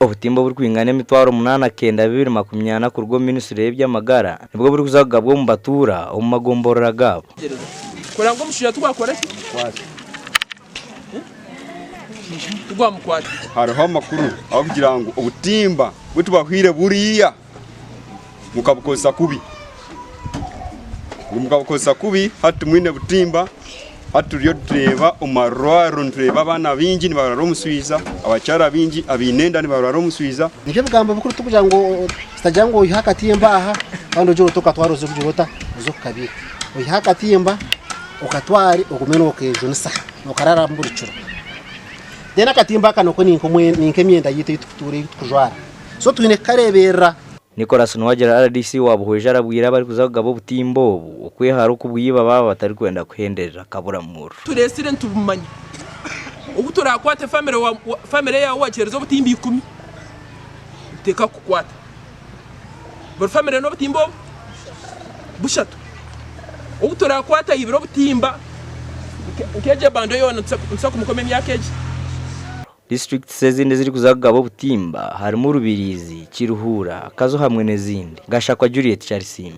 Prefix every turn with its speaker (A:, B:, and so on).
A: Obutimba oburikwingana 8,224 kuruga omu minisitule y'eby'amagara nibwo burikuza kugabwa omu batuura omu magomborora gaabo.
B: Kureba ngu omushaija tigwakora ki? Tigwamukwata.
C: Hariho amakuru agarikugira ngu obutimba obu tubahwire buriya mukabukozesa kubi. Ngu mukabukozesa kubi hati timwine butimba, hati turiyo nitureeba omu marwariro nitureeba abaana baingi nibarwara omuswija, abakyara baingi abaine enda nibarwara omuswija.
D: Nibyo ebigambo bikuru tikugira ngu kitagira ngu oihe akatimba aha kandi ogire oti okatwara oze kugira ota oze kukabiika. Oihe akatimba okatware ogume nookejunisa nookararamu buri kiro. Then akatimba aka nako ni nk'emyenda yaitu ei turikutuura ei turikujwara so twine kukareeberera.
A: Nicholas Nuwagira rdc wa Buhweju arabwire abarikuza kugaba obutimba obu okwehara okubwiba baaba batarikwenda kuhenderera kaburamuriro.
B: Tureetsire nitubumanya. Obu turaakwate famire yaawe wagiheereza obutimba ikumi, nituteeka kukukwata. Buri famire n'obutimba obu bushatu. Obu turaakwate aibire obutimba nk'egyo ebando yoona nituza kumukoma emyaka egi.
A: Disiturikiti ezindi ezirikuza kugaba obutimba harimu Rubirizi, Kiruhura, Kazo hamwe n'ezindi. Gashakwa Juliet Kyarisiima.